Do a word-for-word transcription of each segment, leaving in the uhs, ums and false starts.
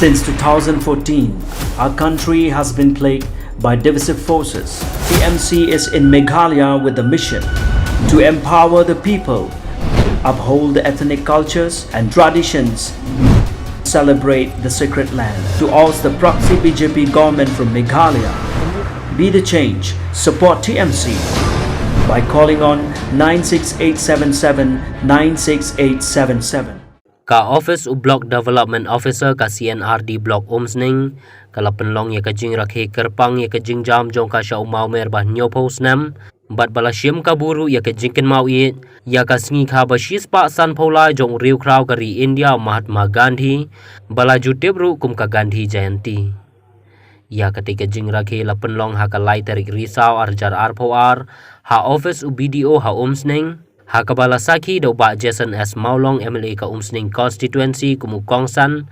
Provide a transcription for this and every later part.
Since two thousand fourteen, our country has been plagued by divisive forces. T M C is in Meghalaya with the mission to empower the people, uphold the ethnic cultures and traditions, celebrate the sacred land. To oust the proxy B J P government from Meghalaya, be the change, support T M C by calling on nine six eight seven seven nine six eight seven seven. Ka office u Block Development Officer ka C N R D Block Umsning ka la pynlong ïa ka jingrakhe kyrpang ïa ka jingjam jong ka sha u Mawmer ba hynñiewphew snem bad ba la shim ka buh ruh ïa ka jingkynmaw ïa ka sngi kha ba shispah sanphew lai jong u riewkhraw ka ri India Mahatma Gandhi ba la ju tip ruh kum ka Gandhi Jayanti. Ïa katei ka jingrakhe la pynlong ha ka lai tarik Risaw arhajar arphew ar ha office u B D O ha Umsning, ha kaba la sakhi da u Bah Jason S Mawlong, M L A ka Umsning Constituency kum u kongsan,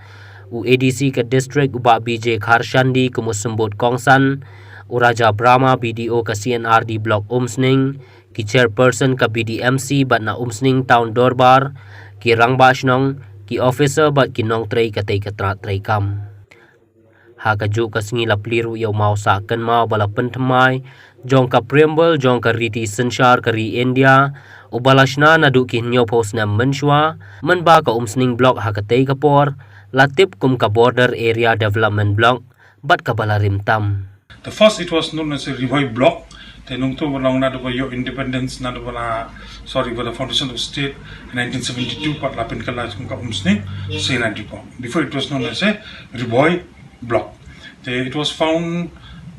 u A D C ka district u Bah B J Kharshandi kum u symbud kongsan, u Raja Brahma, B D O ka C N R D Block Umsning, ki chairperson ka B D M C bad na Umsning Town Dorbar, ki rangbah shnong, ki officer bad ki nongtrei katei ka tnat treikam. Ha kajuh ka sngi la plie ruh ïa u maw sah kynmaw ba la pynthymmai jong ka preamble jong ka riti synshar ka ri India, uba la shna naduh ki hynñiewphew snem mynshuwa, mynba ka Umsning Block ha katei ka por la tip kum ka Border Area Development Block bad kaba la rim tam. The first, it was known as a Ri Bhoi Block. Te nangta ba long naduh ba ïoh independence, naduh ba la, sorry, ba la foundation of state in nineteen seventy-two, pat la pynkylla kum ka Umsning C N R D Block. Before, it was known as a Ri Bhoi Block. Te it was found,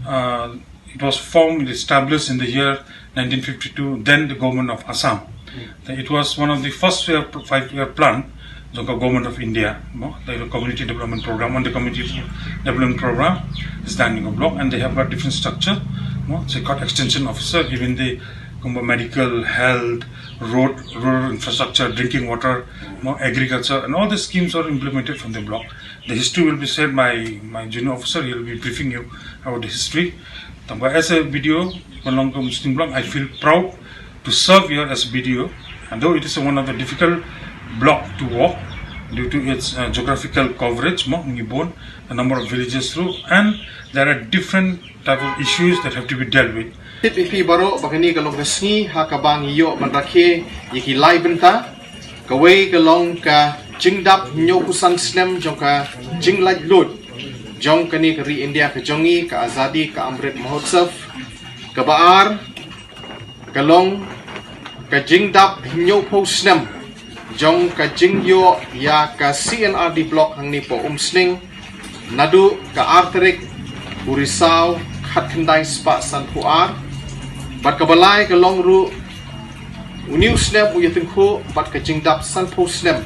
uh, it was formed, established in the year nineteen fifty-two, then the government of Assam. Then it was one of the first five-year plan jong ka Government of India, no, the Community Development Program, on the Community Development Program is done in a block, and they have got different structure, no, so got extension officer, even the kumba medical, health, road, rural infrastructure, drinking water, no, agriculture, and all the schemes are implemented from the block. The history will be said by my junior officer. He will be briefing you about the history. Tangba as a B D O, Panglong Commissioning Block, I feel proud to serve here as B D O. And though it is one of the difficult block to walk due to its uh, geographical coverage, mo ngi bun, the number of villages through, and there are different type of issues that have to be dealt with. Tip ïa phi baroh ba kane ka long ka sngi ha kaba ngi ïoh ban rakhe ïa ki lai bynta. Kawei ka long ka jingdap hynñiewphew san snem jong ka jinglaitluid jong kane ka ri India ka jong ngi, ka Azadi ka Amrit Mahotsav. Kaba ar ka long ka jingdap hynñiewphew snem jong ka jingïoh ïa ka C N R D Block hangne hapoh Umsning, naduh ka ar tarik u Risaw khatkhyndai spah sanphew ar. Bad kaba lai ka long ruh une u snem u ïatyngkhuh bad ka jingdap sanphew snem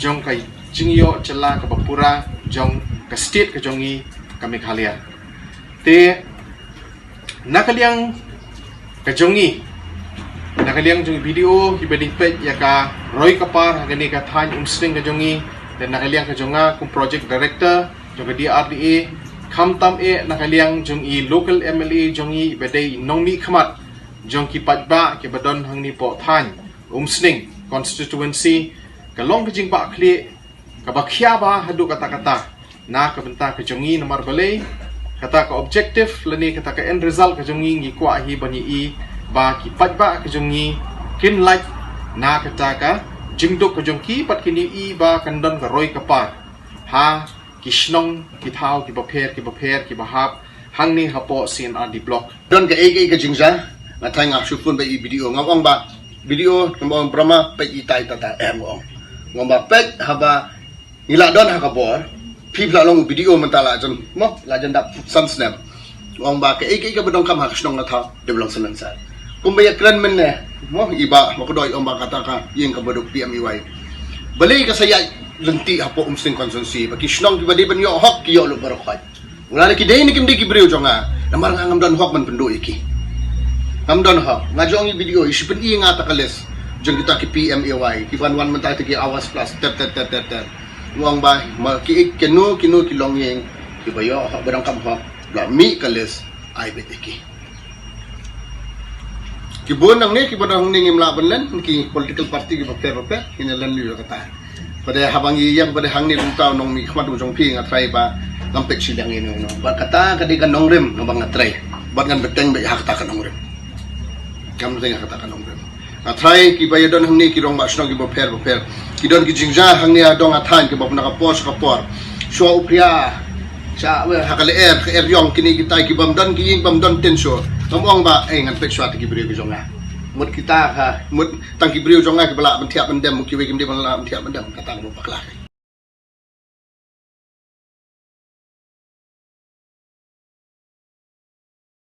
jong ka jingïoh jylla kaba pura jong ka state ka jong ngi, ka Meghalaya. Te na ka liang ka jong ngi, na ka liang jong i B D O, kiba dei peit ïa ka roi ka par ha kane ka thaiñ Umsning ka jong ngi, te na ka liang ka jong nga kum project director jong ka D R D A, khamtam eh na ka liang jong i local M L A jong ngi, iba dei i nongmihkhmat jong ki paidbah kiba don hangne hapoh thaiñ Umsning constituency, ka long ka jingbahkhlieh kaba khia bha haduh katta katta na ka bynta ka jong ngi. Namar balei, kata ka objective lane kata ka end result ka jong ngi, ngi kwah hi ban ïohi ba ki paidbah ka jong ngi kin lait na kata ka jingduk ka jong ki, bad kin ïohi ba kan don ka roi ka par ha ki shnong, ki thaw kiba pher kiba pher kiba hap hangne hapoh C N R D Block. Don kaei kaei ka jingjia, nga thait nga shu phone bad i B D O, nga ong ba, B D O, nga ong, Brahma, peit itai tata, em, nga ong. Nga ong ba peit haba ngi la don ha ka bor, phi la long B D O mynta la jan, mo, la jan dap san snem. Nga ong ba kaei kaei kaba donkam ha ka shnong la thaw, dep long snem sar. Kumba ïakren mynne, mo, i Bah Makdoi, ong ba kata ka ïing kaba duk P M E Y. Balei ka sa ïaid lynti hapoh Umsning constituency, ba ki shnong kiba dei ban ïoh hok ki ïoh lut baroh khoit. Nga la ki dei ne kim dei ki briew jong nga, namar nga ngam don hok ban pynduh ïa ki. Ngam don hok. Nga jong i B D O, i shu pyni ïa nga ta ka list jong kita ki P M A Y, ki ban wan mynta, kita ki Awas Plus, ter ter ter ter ter. Nga ong ba, ma ki, kino kino ki longïing kiba ïoh hok, ba donkam hok, la mih ka list, ai beit ïa ki. Ki bun nangne, kiba don hangne ngim lah ban len, ki political party kiba pher ba pher, kin ïa len ïa kata. Bad haba ngi ïeng bad hangne kumta u nongmihkhmat u jong phi, nga trai ba ngam peit shiliang ïano ïano. Bad kata ka dei ka nongrim kaba nga trai. Bad ngan bteng beit ha kata ka nongrim. Ngam bteng ha kata ka nongrim. Nga trai kiba ïadon hangne ki rangbah shnong kiba pher ba pher. Ki don ki jingjia hangne ha dong ha thaiñ kiba pynda ka por sha ka por. Shuwa u phria sha, eh, ha ka lyer, ka lyer ïong, kine kita kibym don ki ïing, bym don tin shuh. Ngam ong ba, eh, ngan peit shuwa te ki briew ki jong nga. Mut kita ka, mut tang ki briew jong nga kiba lah ban thiah ban dem, kiwei kim dei ban lah ban thiah ban dem. Kata ka mut bakla.